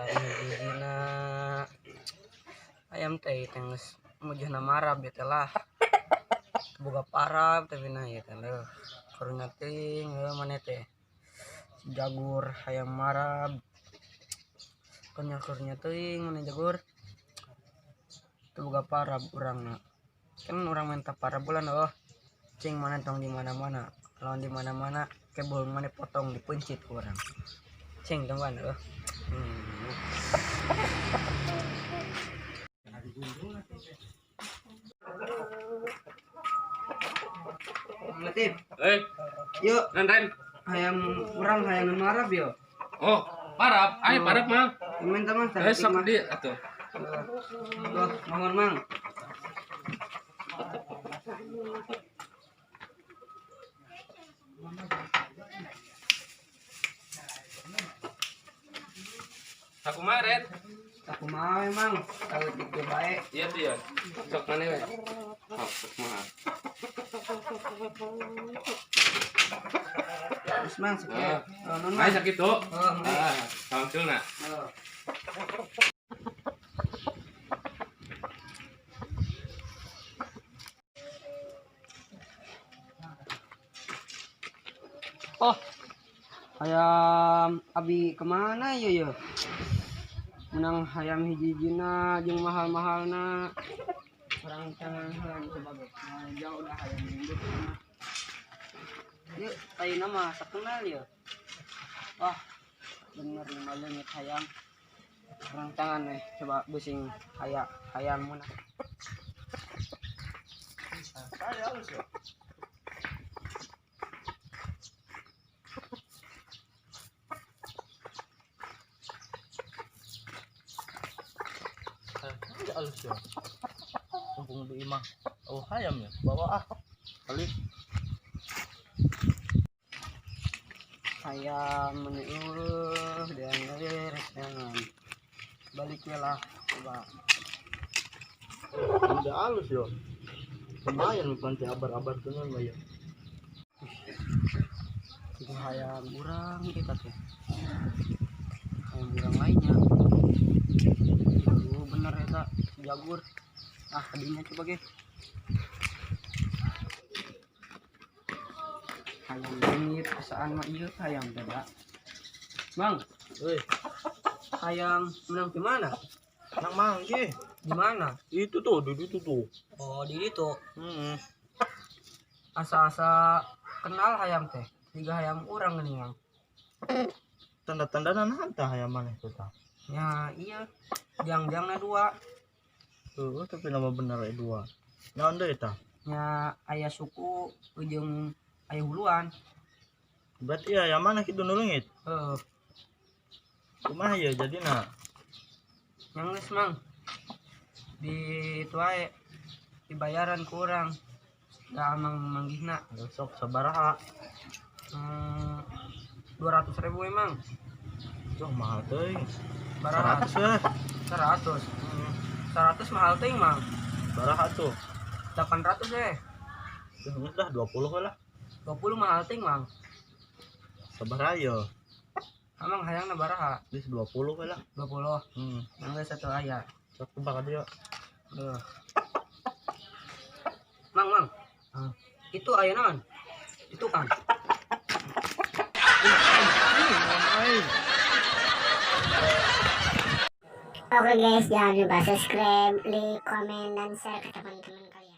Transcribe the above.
Hayam hiji-hijina. Hayam teh teh geus mujahna marab ieu teh lah. Boga parab tapi nah ieu teh leuh. Karunya teuing heuh maneh teh. Si Jagur hayam marab. Karunya teuing maneh Jagur. Teu boga parab urangna. Kan urang minta parab bulan oh. Cing maneh tong di mana-mana. Lawan di mana-mana kebul maneh potong dipencit ku urang. Cing tonggoan heuh. Latif. Eh, Yuk, Ren Ren. hayam urang hayam marab yo. Oh, parab. Ayo parab mah. Minta Mang, Eh, sok di atuh. Loh, mohon Mang. Aku mah Ren. Aku mau emang, kalau tipe baik. Iya tuh ya. Sok mana we? Oh, sok mah. Terus Mang, sekian. Ah. Oh, non Ayo Mang. sakit tuh. Oh, mari. Ah, salam na. Oh. Oh, hayam abi kemana ya ya? Menang hayam hiji-hijina jeung mahal-mahalna. Orang tangan hayam sebagai jauh dah hayam induk mah. Yuk, ayeuna mah sakenal ya. Wah, bener lima leungit hayam. Orang tangan nih, coba bising hayam mun. Ya halus ya. Mumpung di imah. Oh, hayam ya. Bawa ah. Kali. Hayam meni eueuh dan jangan. Balik we lah coba. Udah halus ya. Lumayan panti abar-abar tuh mah ya. Itu hayam urang kita teh. Hayam urang lainnya. Aduh, bener eta si Jagur. Ah, kadinya coba ge. Hayam leungit asaan mah ieu hayam teh da. Mang, Woi, hayam menang di mana? nang mangke. Di mana? Itu tuh, di itu tuh. Oh, di itu. Heeh. Asa-asa kenal hayam teh. Tiga hayam urang geuning, Mang. Tanda-tanda nanta hayam maneh tuh tah. Ya, iya. Jang-jangna dua. Tuh, tapi nama bener ya dua. Naon deui tah? Nya aya suku jeung aya huluan. Berarti hayam maneh kitu nu leungit. Heeh. Kumaha ya jadina? Yang geus, Mang. Di itu ae dibayaran ku urang. Da amang manggihna. Sok sabaraha? 200.000 emang. Tuh mahal teuing. Baraha? 100 we. 100. 100 mahal teuing, Mang. Baraha tuh? 800 eh. Tuh geus dah 20 we lah. 20 mahal teuing, Mang. Sabaraha ye? Amang hayangna baraha? Geus 20 we lah. 20. Hmm. Yang geus satu aya. Sok tebak ka dieu. Duh. Mang, Mang. Ah. Itu aya naon? Itu kan. Oke guys, jangan lupa subscribe, like, komen, dan share ke teman-teman kalian.